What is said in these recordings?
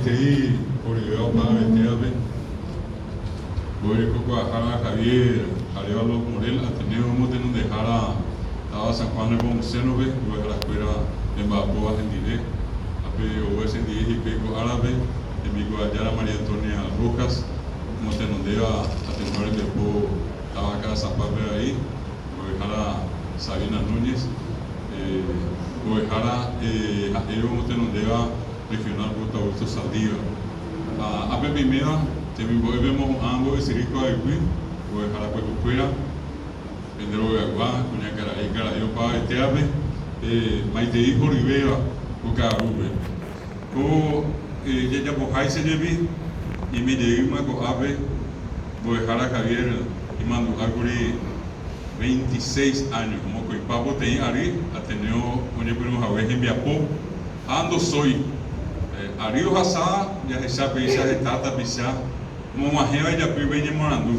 Maitei horyvéva opavavetévape, mbo'erekokuaahára Javier Arévalo Morel, Ateneo omotenondehára táva San Juan Nepomuceno-pe, mbo'eharakuéra remba'apóva hendive, ha pe oúva chendive hikuái ko árape, hembikuaajára María Antonia Rojas, omotenondéva Ateneo rembiapo táva Ka'asapápe avei, mbo'ehára Sabina Núñez, Mbo'ehára ha'e omotenondéva Regional Ruta Augusto Saldívar. Ha ápe peiméva, temimbo'épe omohu'ã mbo'esyry kuaaypy, mbo'ehára pyahukuéra, pende rogaygua, kuñakarai karai opavavetévape, maitei horyvéva ko ka'arúpe. Ko jajapoháicha jepi, ñaime jeýma ko'ápe, mbo'ehára Javier imandu'ákuri 26 áño, mokõipa poteĩ ary Ateneo oñepyrũhague hembiapo ha ndosói. Ary ohasa jahecha péicha heta tapicha omog̃uahẽva ijapýpe iñemoarandu.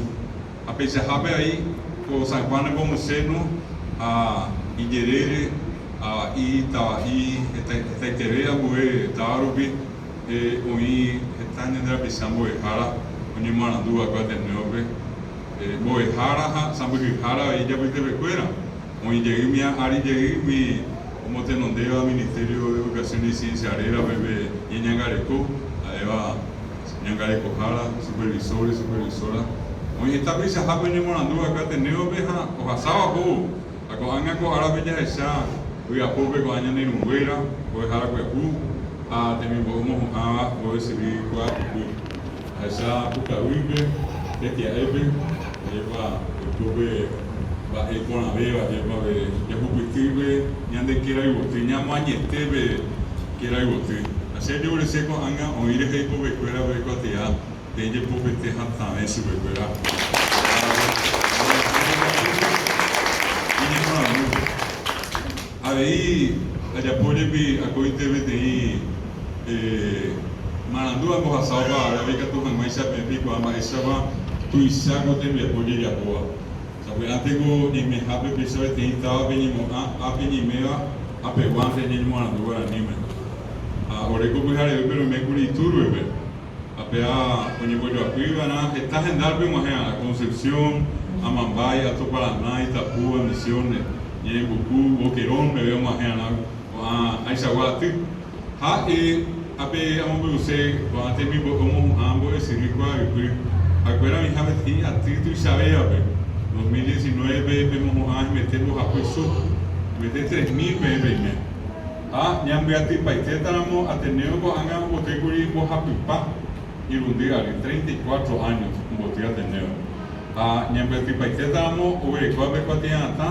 Ha peichahápe ai ko San Juan Nepomuceno ha ijerére ava'i, tava'i, hetaiteve ambue táva rupi oĩ heta ñande rapicha mbo'ehára oñemoaranduva'ekue Ateneo-pe. Mbo'ehára ha sãmbyhyhára avei ijapytepekuéra, oĩ jey umi ári jey umi omotenondéva Ministerio de Educación y Ciencia rérape pe ñeñangareko, ha'éva ñangarekohára, supervisores, supervisora. Oĩ heta peichahápe oñemoarandu va'ekue Ateneo-pe ha ohasáva ohóvo. Ha ko'ág̃a ko árape jahecha vy'apópe ko'ã ñane irũnguéra, mbo'ehára pyahu ha temimbo'e omohu'ãva mbo'esyry kuaapypy. Ahecha pukavýpe, tetia'épe, ajépa oiko pe mba'e iporãvéva, ajépa pe jahupyty pe ñande kerayvoty, ñamoañete pe kerayvoty. Ha che ajevorese ko'ág̃a oĩ rehe ipopekuéra pe kuatia peẽ jepopete hatãve chupekuéra. Iñemoarandu. Avei ajapo jepi akóinte peteĩ marandu ambohasa opa árape ikatu hag̃uáicha peẽ peikuaa mba'éichapa tuicha ko tembiapo ojejapóva. Sapy'ánte ko ñaimehápe péicha peteĩ távape ñemo'ã ápe ñaiméva apeguánte ñañemoarandu guaraníme. Ha ore ko pyharevýpe roimékuri Iturbe-pe. Ha péva oñembojoapyva'erã heta hendárupi og̃uahẽ'arã, Concepción, Amambay, Alto Paraná, Itapúa, Misiones, Ñe'ẽmbuku, Boquerón meve og̃uahẽ'arã ko'ã ãichagua aty. Ha ápe amombe'use ko'ã temimbo'e omohu'ã mbo'esyry kuaaypy ha'ekuéra oĩha peteĩ aty tuichavévape, 2019-pe pemohu'ã hemete mbohapy su, hemete 3000 peẽ peime. Ha ñambyatypaitétaramo Ateneo ko'ág̃a ombotýkuri mbohapypa irundy ary, 34 años, omboty Ateneo. Ha ñambyatypaitétaramo oguerekóva pe kuatia'atã,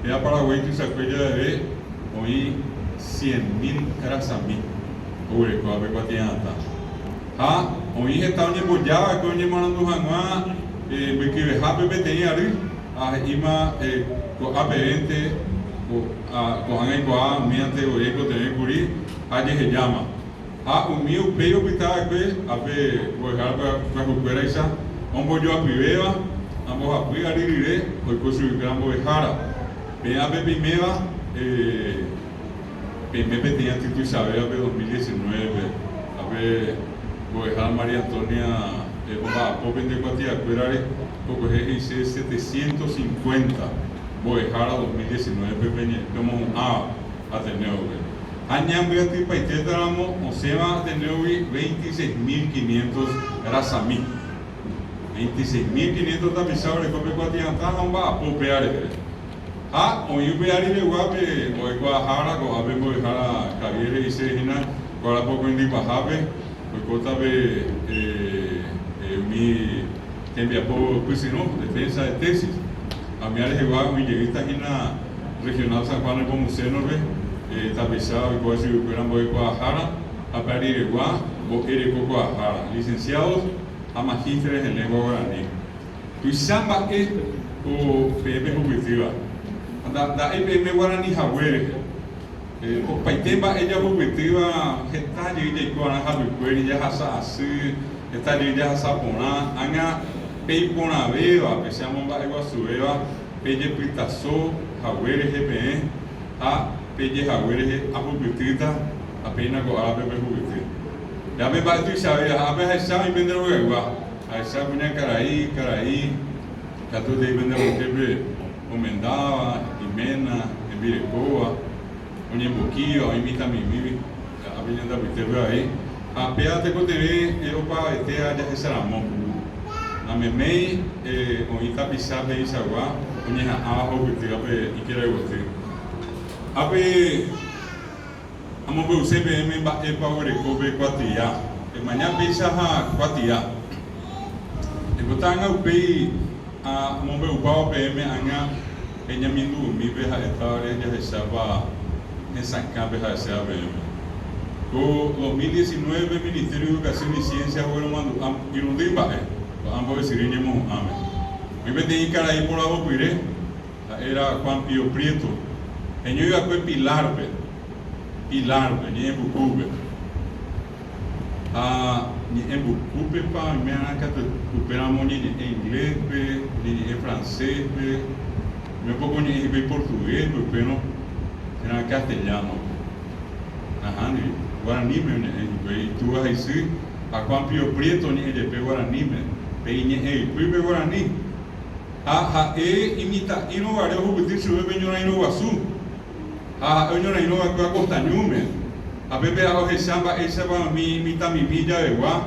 péva Paraguái tuichakue javeve oĩ cien mil rasami oguerekóva pe kuatia'atã. Ha oĩ heta oñembojava'ekue oñemoarandu hag̃ua mbykyvehápe peteĩ ary, ha he'íma ko'a pevénte ko'ág̃a aikuaa umíante voi aikotevẽ kuri ha ajehejáma. Ha umi upéi opyta va'ekue ápe mbo'ehára pyahukuéraicha ombojoapyvéva ha mbohapy ary rire oiko chuguikuéra mbo'ehára. Peẽ ápe peiméva peime peteĩ aty tuichavévape 2019-pe, ápe mbo'ehára María Antonia omba'apo pende kuatiakuérare kokuehe he'ise 750 mbo'ehára 2019-pe pemohu'ãva Ateneo-pe. Ha ñambyatypaitétaramo osẽva Ateneo-gui 26.500 rasami. 26.500 tapicha oreko pe kuatia'atã ha omba'apo upéva reheve. Ha oĩ upe ariregua pe mbo'ekuaahára, ko'ápe mbo'ehára Javier he'ise hína ko ára pokõindypahápe oikóta pe umi tembiapo pysyrõ, defensa de tesis. Ha umi rehegua oĩ jeýta hína Regional San Juan Nepomuceno-pe tapicha oikóva chuguikuéra mbo'ekuaahára ha pe ariregua mbo'erekokuaahára, licenciados ha magísteres en lengua guaraní. Tuicha mba'e ko peẽ pehupytýva, ha nda'éi peẽme guarani hague rehe. Opaite mba'e jahupytýva heta jey jaiko arã hapykuéri, jahasa asy, heta jey jahasa porã, ág̃a pe iporãvéva, pe che amomba'eguasuvéva pejepytaso hague rehe peẽ ha peje hague rehe ahupytýta ha péina ko árape pehupyty. Péa pe mba'e tuichavéva ha ápe ahecha oĩ pende rogaygua. Ahecha kuñakarai, karai, katuetei pende apytépe omendáva, iména, hembirekóva, oñembokíva, oĩ mitãmimi ápe ñande apytépe avei. Ha péa tekotevẽ opavavetéva jahecharamo. Nameméi oĩ tapicha peichagua oñeha'ãva ho'opytýva pe ikerayvoty. Ápe amombe'use peẽme mba'épa oguereko pe kuatia. Emaña péicha ha kuatia. Aipota ág̃a upéi amombe'upávo peẽme ág̃a peñamindu'umi pe ha'étavare jahechápa hesakã pe ha'eséva peẽme. Ko 2019-pe Ministerio de Educación y Ciencias ogueromandu'a irundy mba'e ko'ã mbo'esyry ñemohu'ãme. Oĩ peteĩ karai poravopyre. Ha'éra Juan Pío Prieto, heñói va'ekue Pilar-pe, Pilar-pe, Ñe'ẽmbukúpe. Ha Ñe'ẽmbukúpepa oime'arã katu upéramo oñeñe'ẽ inglés-pe, oñeñe'ẽ francés-pe, oime poko oñe'ẽ hikuái portugués-pe upérõ térã castellano-pe. Nahániri, guaraníme oñe'ẽ hikuái itúva ha isy, ha Juan Pío Prieto oñe'ẽ jepe guaraníme, pe iñe'ẽ ypýpe guarani. Ha ha'e imitã'írõ guare ohupyty chupe pe ñorairõ guasu, ha ha'e oñorairõ va'ekue Acosta ñúme, ha pépe ha'e ohecha mba'éichapa umi mitãmimi javegua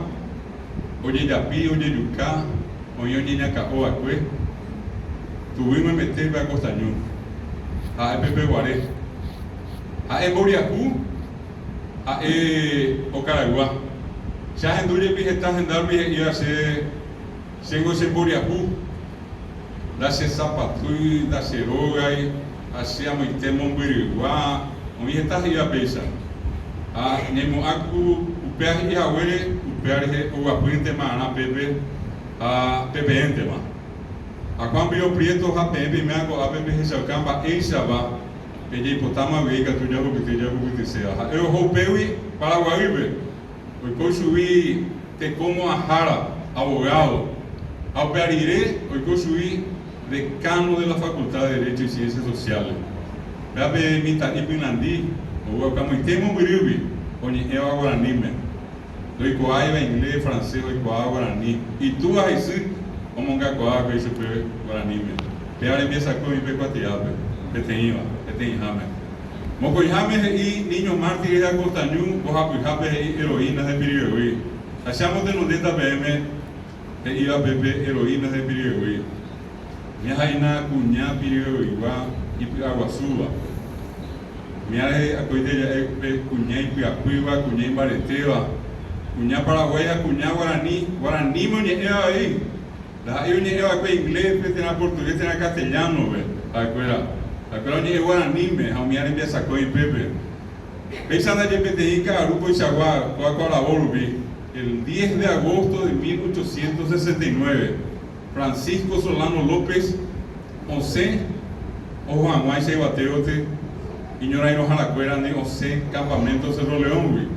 ojejapi, ojejuka, oĩ oñeñakã'o va'ekue tuguy memete pe Acosta ñu. Ha'e pépe guare. Ha'e mboriahu, ha'e okaraygua. Che ahendu jepi heta hendárupi he'íva che. Chéngo che mboriahu, nda che sapatúi, nda che rógai, ha che amoite mombyrygua, oĩ heta he'íva péicha. Ha ñaimo'ã ku upéva he'i haguére, upéva rehe oguapýntema arã pépe ha pepeéntema. Ha Juan Pío Prieto ha peẽ peiméva ko'ápe pehechauka mba'éichapa pe jaipotáma guive ikatu jahupyty jahupytyséva. Ha'e oho upégui Paraguaýpe. Oiko chugui teko mo'ãhára, abogado, ha upéva rire oiko chugui decano de la Facultad de Derecho y Ciencias Sociales. Péva pe mitã'i pynandi oúva kamoite mombyrýgui oñe'ẽva guaraníme. Ndoikuaáiva inglés, francés, oikuaa guarani. Itúva ha isy omongakuaa va'ekue ichupe guaraníme. Péva rembiasakue oĩ pe kuatiápe, peteĩva, peteĩháme. Mokõiháme he'i Niños Mártires de Acosta Ñu, mbohapyhápe he'i Heroínas de Piribebuy. Ha che amotenondéta peẽme he'íva pépe Heroínas de Piribebuy. Ñaha'ina kuña Piribebuygua ipy'aguasúva. Umíva rehe akóinte ja'e pe kuña ipyapýva, kuña imbaretéva, kuña paraguái ha kuña guarani, guaraníme oñe'ẽva avei. Ndaha'éi oñe'ẽ va'ekue inglés-pe térã portugués térã castellano-pe, ha'ekuéra. Ha'ekuéra oñe'ẽ guaraníme ha umi arembiasakue ipépe. Péicha ndaje peteĩ ka'aru koichagua kóa ko aravo rupi, el diez de agosto de 1869, Francisco Solano López osẽ oho hag̃uáicha yvatévoty iñorairõharakuérandi osẽ campamento Cerro León-gui.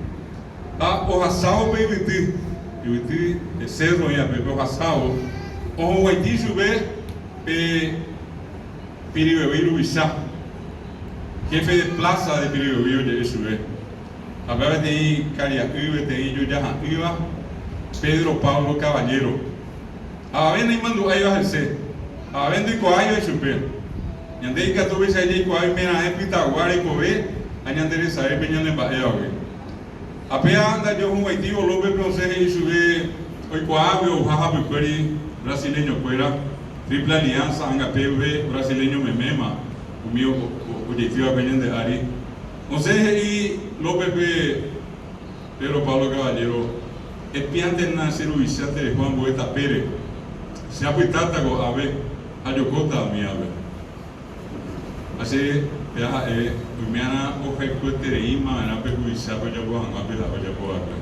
Ha ohasávo pe yvyty, yvyty pe cérro oĩva pépe ohasávo, ohoguaitĩ chupe pe Piribebuy ruvicha, jefe de plaza de Piribebuy oje'e chupe. Ha péva peteĩ karia'y, peteĩ ijojaha'ỹva, Pedro Pablo Caballero. Avave naimandu'áiva hese, avave ndoikuaáiva ichupe. Ñande ikatu péicha jaikuaa oimeraẽ pytagua rekove ha ñande resaépe ñanemba'évagui. Ha péa ndajohuguãitívo López-pe osẽ he'i chupe oikuaágui ouha hapykuéri brasileño-kuéra, Triple Alianza anga pépe brasileño meméma umi ojeitýva'ekue ñande ári. Osẽ he'i López-pe Pedro Pablo Caballero, Epiántena che ruvicha tereho ambue tapére, che apytáta ko'ápe ha jokóta umívape. Ha che péa ha'e oime'arã ohayhuetereíma va'erã pe huvichápe ojapo hag̃ua pe ha'e ojapo va'ekue.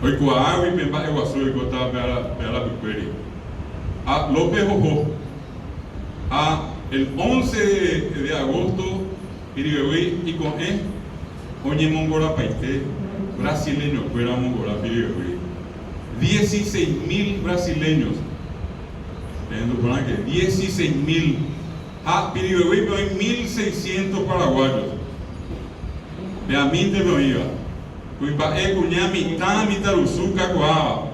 Oikuaágui pe mba'e guasu oikótava pe ára pe arapykuéri. Ha López oho. Ha el once de agosto Piribebuy iko'ẽ oñemongorapaite brasileño-kuéra omongora Piribebuy. Dieciséis mil brasileños. Pehendu porãke, dieciséis mil. Ha Piribebuýpe oĩ mil seiscientos paraguayos. Pe amíntepe oĩva. Kuimba'e, kuña, mitã, mitãrusu kakuaáva.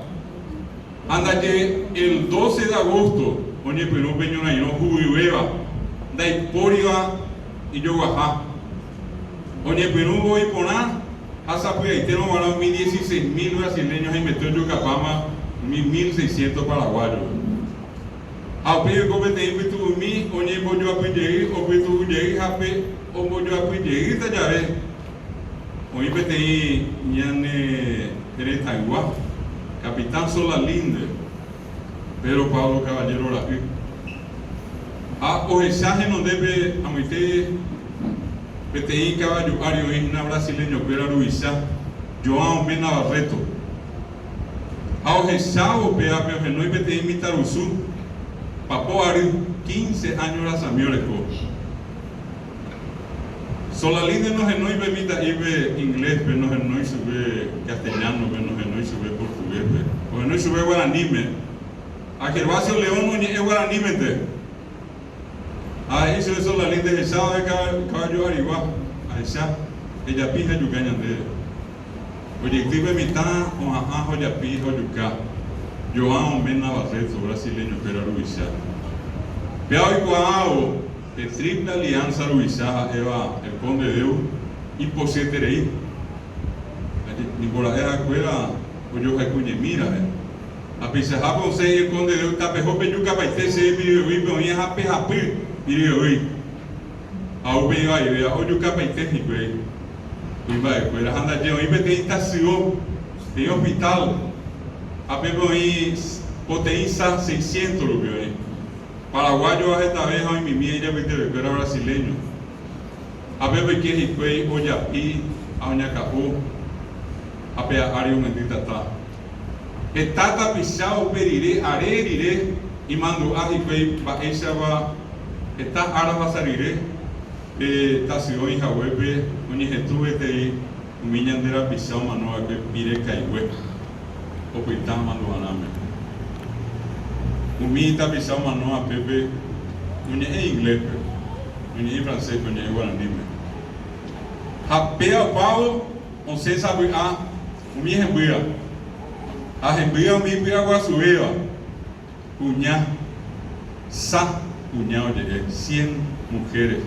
Ha ndaje el doce de agosto oñepyrũ pe ñorairõ huguyvéva, ndaipóriva ijoguaha. Oñepyrũ voi porã ha sapy'aitérõ guarã umi dieciséis mil brasileño haimete ojukapáma umi mil seiscientos paraguayo-pe. Ha upéi oiko peteĩ pytu'umi oñembojoapyjey, opytu'ujey ha pe ombojoapyjeýta jave oĩ peteĩ ñane retãygua, Capitán Solalinde, Pedro Pablo Caballero ra'y. Ha ohecha henondépe amoite peteĩ kavaju ári oĩ hína brasileño-kuéra ruvicha, João Mena Barreto. Ha ohechávo pévape ohenói peteĩ mitãrusu papo ary, quince áño rasami oreko. Solalinde nohenói pe mitã'ípe inglés-pe, nohenói chupe castellano-pe, nohenói chupe portugués-pe, ohenói chupe guaraníme. Ha Gervasio León oñe'ẽ guaranímente. Ha he'i chupe Solalinde, Ehecháva kavaju arigua, ahecha, ejapi ha ejuka ñandéve. Ojeity pe mitã oha'ã ha ojapi ha ojuka João Mena Barreto, brasileño-kuéra ruvicha. Péva oikuaávo pe Triple Alianza ruvicha ha'éva el Conde Deu ipochyeterei. Nimbora'e ha'ekuéra ojohayhuñemi ra'e. Ha peichahápe osẽ el Conde Deu tapeho pejukapaite chéve Piribebuýpe oĩ ha pehapy Piribebuy. Ha upe ivaivéva ojukapaite hikuái. Kuimba'ekuéra ha ndaje oĩ peteĩ tasyo, peteĩ hospital, ha pépe oĩ poteĩ sa seiscientos rupi oĩ. Paraguayo ha hetave ha oĩmimi ijapytepekuéra brasileño. Ha pépe oike hikuái ojapi ha oñakã'o ha pe ári omendy tata. Heta tapicha upe rire are rire imandu'a hikuái mba'éichapa heta ára ohasa rire, Pe tasy oĩ haguépe oñehetũ gueteri umi ñande rapicha omano va'ekue pire kaigue opyta mandu'arãme. Umi tapicha omano apépe oñe'ẽ ingléspe, oñe'ẽ francéspe, oñe'ẽ guaraníme. Ha péa opávo osẽ sapy'a umi hembýva, ha hembýva umi ipy'aguasuvéva. Kuña, sa kuña oje'e, cien mujeres.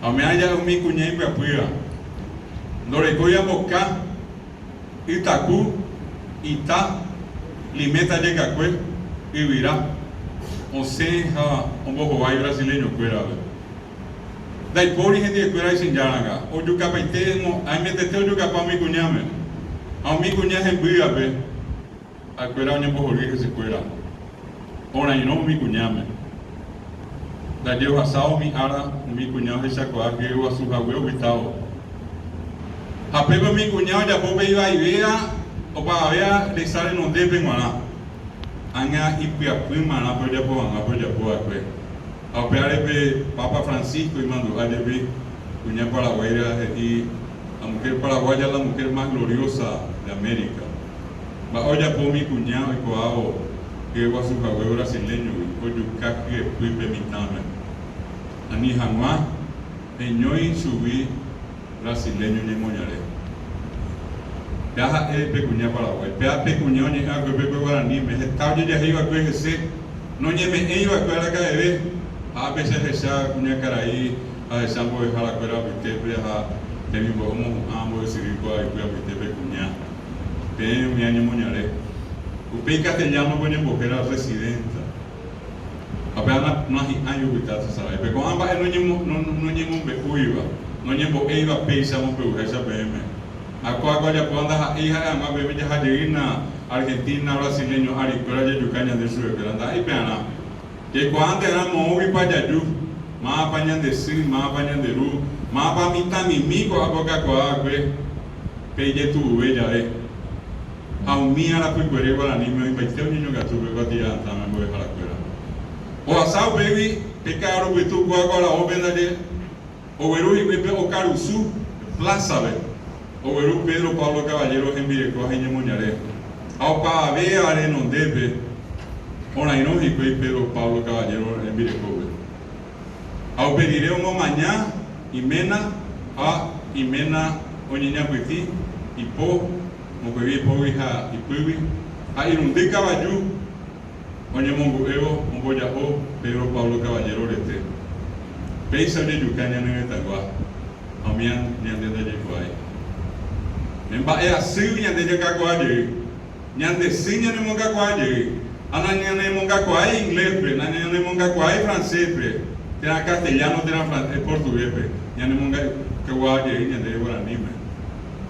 Ha umi aja umi kuña ipyapýva, ndorekói amboka, ytaku, ita, liméta jekakue, yvyra, osẽ ha ombohovái brasileño-kuérape. Ndaipóri hendivekuéra ichenjáranga, ojukapaite, aimetete ojukapa umi kuñáme, ha umi kuña hembývape. Ha'ekuéra oñembohory hesekuéra, orairõ umi kuñáme. Ndaje ohasávo umi ára umi kuña ohechakuaa hye guasu hague opytávo. Ha pépe umi kuña ojapo pe ivaivéva opavavéva resa renondépe g̃uarã, ág̃a ipyapýmarã pe ojapo hag̃ua pe ojapo va'ekue. Ha upévare pe Papa Francisco imandu'a jepi kuña paraguáire he'i La mujer paraguaya la mujer más gloriosa de América. Mba'e ojapo umi kuña oikuaávo hyeguasu hague brasileño-gui ojuka hyepýpe mitãme. Ani hag̃ua heñói chugui brasileño ñemoñare. Péa ha'e pe kuña Paraguái. Péa pe kuña oñe'ẽ va'ekue pe guaraníme. Heta ojejahéi va'ekue hese, noñeme'ẽi va'ekue araka'eve. Ha ápe che ahecha kuñakarai Ahecha mbo'eharakuéra apytépe ha temimbo'e omohu'ã mbo'esyry ko aykue apytépe kuña, peẽ umi añemoñare. Upéi castellano-pe oñembohéra residenta. Ha péva nahi'ãi opyta Sasaráipe. Ko'ã mba'e noñemombe'úiva, noñembo'éiva péicha amombe'uháicha peẽme. Ha kóa ko ajapóva ndaha'éi ha'e hag̃ua peẽme jaha jeýna Argentina, brasileño arikuéra jajuka ñande chupekuéra. Ndaha'éi pearã. Jaikuaánte arã moõguipa jaju, mávapa ñande sy, mávapa ñande ru, mávapa mitãmimi ko'ápe okakuaa va'ekue pe ijetu'uve jave. Ha umi arapykuere guaraníme oĩmbaite oñeñongatu pe kuatia atãme mbo'eharakuéra. Ohasa upégui pe ka'arupytũ kóa ko aravópe ndaje ogueru hikuái pe okarusu, plázape, ogueru Pedro Pablo Caballero hembireko ha iñemoñare. Ha opavavéva renondépe orairõ hikuái Pedro Pablo Caballero rembirekópe. Ha upe rire omomaña iména ha iména oñeñapytĩ. ipo, mokõive ipógui ha ipýgui, ha irundy kavaju oñemongu'évo omboja'o Pedro Pablo Caballero rete. Péicha ojejuka ñane retãygua ha umi ñande ndajaikuaái. Ne mba'e asýgui ñande jakakuaa jey. Ñande sy ñanemongakuaa jey. Ha nañanemongakuaái inglés-pe, nañanemongakuaái francés-pe, térã castellano térã portugués-pe, ñanemongakuaa jey ñande guaraníme.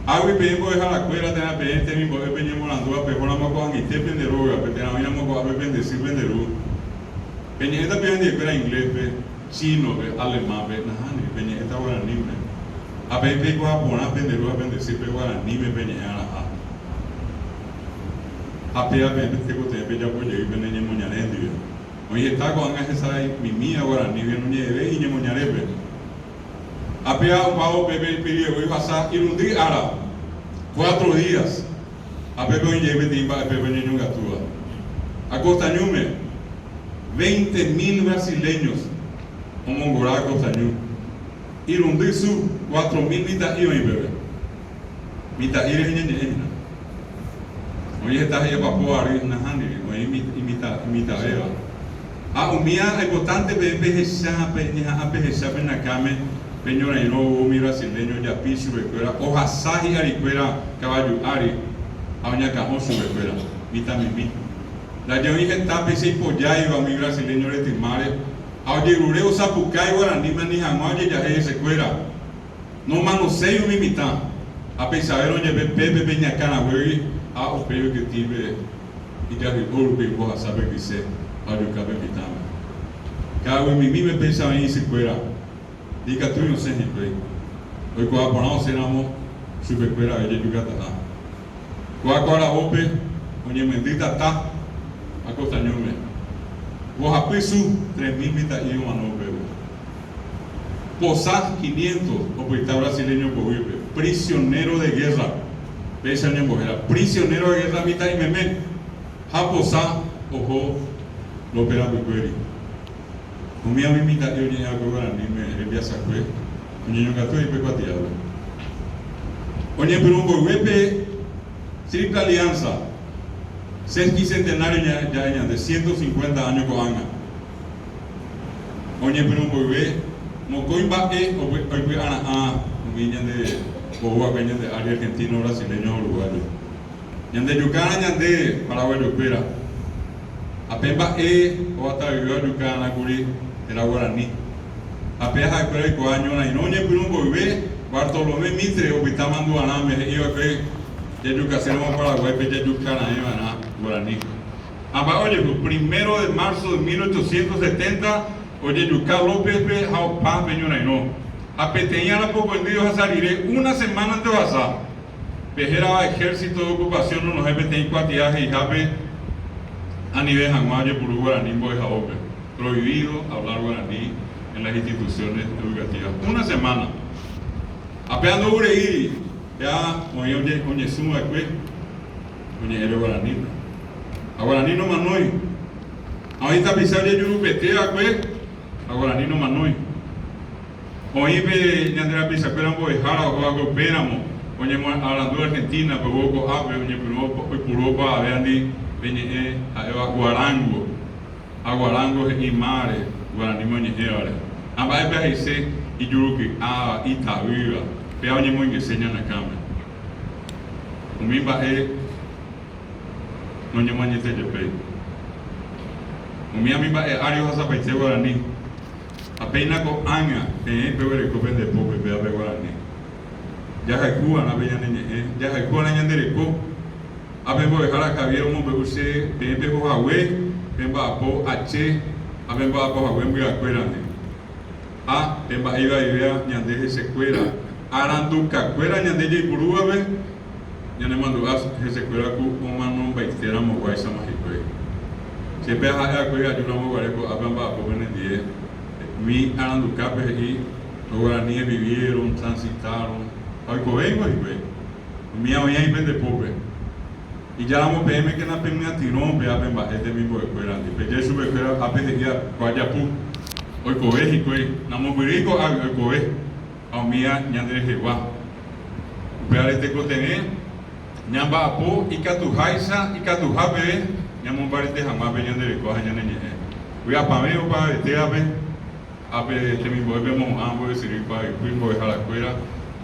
Águi peẽ mbo'eharakuéra térã peẽ temimbo'e peñemorandúva pehóramo ko'ag̃aite pende rógape térã oĩramo ko'ápe pende sy pende ru, peñe'ẽta pehendiekuéra inglés-pe, chino-pe, alemán-pe, nahániri, peñe'ẽta guaraníme. Ha peẽ peikuaa porã pende ru ha pende sýpe guaraníme peñe'ẽ'arãha. Ha péva peẽ tekotevẽ pejapo jey pene ñemoñare ndive. Oĩ heta ko'ág̃a hesái mimíva guaranígui noñe'ẽvéi iñemoñarépe. Ha péva opávo pépe ipirivevúi ohasa irundy ára, cuatro días, ha pépe oĩ jey peteĩ mba'e pépe oñeñongatúva. Ha Costa Ñúme, veinte mil brasileños omongora Costa Ñu. Irundy su, cuatro mil mitã'i oĩ pépe. Mitã'i rehe ñañe'ẽ hína. Oĩ heta he'i apapo ary nahániri, oĩ imitãvéva. Ha umía aipotánte peẽ pehecha ha peñeha'ã pehecha pene akãme pe ñorairõ ou umi brasileño ojapi chupekuéra, ohasa hi'arikuéra kavaju ári ha oñakã'o chupekuéra. Mitãmimi. Ndaje oĩ heta péicha ipojáiva umi brasileño retymáre ha ojerure osapukái guaraníme ani hag̃ua ojejahéi hesekuéra. Nomanoséi umi mitã, ha peichavérõ jepe pépe pe iñakã raguégui ha upéi oikytĩ pe ijahy'o rupi ombohasa pe kyse ha ojuka pe mitãme. Ka'aguymimíme péicha oĩ isykuéra, ndikatúi osẽ hikuái. Oikuaa porã osẽ ramo chupekuéra ojejukataha. Ko'a ko aravópe oñemyendy tata ha kostañúme. Mbohapy su, 3000 mitã'i omano upépe. Posa quinientos opyta brasileño poguýpe, prisionero de guerra, péicha oñembohéra, prisionero de guerra mitã'imeme, ha posa oho López rapykuéri. Umi umi mitã'i oñe'ẽ va'ekue guaraníme rembiasakue oñeñongatu oĩ pe kuatiápe. Oñepyrũ mboyve pe Triple Alianza, sesquicentenario ja'e ñande, 150 áño ko'ág̃a. Oñepyrũ mboyve mokõi mba'e oipy'ara'ã umi ñande oúvape ñande ári argentino, brasileño ha uruguayo. Ñandejukána ñande paraguayokuéra ha pe mba'e oatavyve ojukána kuri héra guarani. Ha pe ha'ekuéra oikuaa ñorairõ oñepyrũ mboyve Bartolomé Mitre opyta mandu'arãme he'iva'ekue jajukaséramo Paraguáipe jajukara'ẽva'erã guarani. Ha mba'e ojehu? Primero de marzo de 1870 ojejuka López-pe ha opa pe ñorairõ. Ha peteĩ ára pokõindy ohasa rire, una semánante ohasa, pe hérava Ejército de Ocupación onohẽ peteĩ kuatia he'ihápe anive hag̃ua ojepuru guarani mbo'ehaópe, Prohibido hablar guaraní en las instituciones educativas. Una semana. Ha péa ndovureíri, péa oĩ oñesũ va'ekue. Oñe'ẽre guaranípe. Ha guarani nomanói. Ha oĩ tapicha ojejurupete va'ekue ha guarani nomanói. Oĩ pe ñande rapichakuéra mbo'ehára oho va'ekue upéramo oñemoarandu Argentina-pe, oho ko'ápe oñepyrũ oipuru opavavéandi pe ñe'ẽ ha'éva guarango. Ha guarango he'i máre guaraníme oñe'ẽvare. Ha mba'épe he'ise ijuruky'áva, itavýva, péva oñemoingese ñane akãme. Umi mba'e noñemoañete jepéi. Umi ami mba'e ári ohasapaite guarani. Ha péina ko'ág̃a peẽ peguereko pende pópe péva pe guarani. Jahayhu va'erã pe ñane ñe'ẽ, jahayhu va'erã ñande reko. Ha pe mbo'ehára Javier omombe'u che peẽ peho hague pemba'apo ache ha pemba'apo hague mbyakuérandi. Ha pe mba'e ivaivéva ñande hesekuéra, arandukakuéra ñande jaipurúvape, ñanemandu'a hesekuéra ku omanombaiteramoguáichama hikuái. Che pe aha'e va'ekue aju ramoguare ko'ápe amba'apo penendie, umi arandukápe he'i, Los guaraníes vivieron, transitaron, ha oikovéingo hikuái. Umíva oĩ aĩ pende pópe. Ijáramo peẽmekena pemyatyrõ upéva pe mba'e temimbo'ekuérandi, peje chupekuéra ápe he'íva ko ajapu, oikove hikuái, namombyrýi ko'águi oikove ha umíva ñande rehegua. Upéva. Upévare tekotevẽ ñamba'apo ikatuháicha ikatuha peve ñamombarete hag̃ua pe ñande reko ha ñane ñe'ẽ. Vy'apavẽ opavetévape, ápe temimbo'e pemohu'ã mbo'esyry kuaaypy mbo'eharakuéra,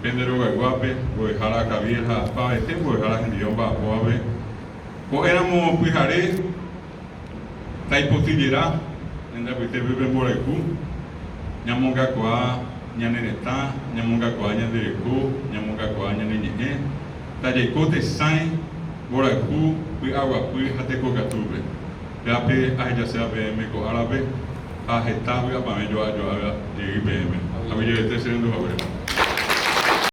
pende rogayguápe, mbo'ehára Javier ha pavete mbo'ehára hendive omba'apóvape. Ko'ẽramo pyhare taipotyjera ñande apytépe pe mborayhu, ñamongakuaa ñane retã, ñamongakuaa ñande reko, ñamongakuaa ñane ñe'ẽ, tajaiko tesãi, mborayhu, py'aguapy ha tekokatúpe. Péape ahejaséva peẽme ko árape ha heta vy'apavẽ jo'a jo'a jey peẽme. Aguyjevete che rendu haguére.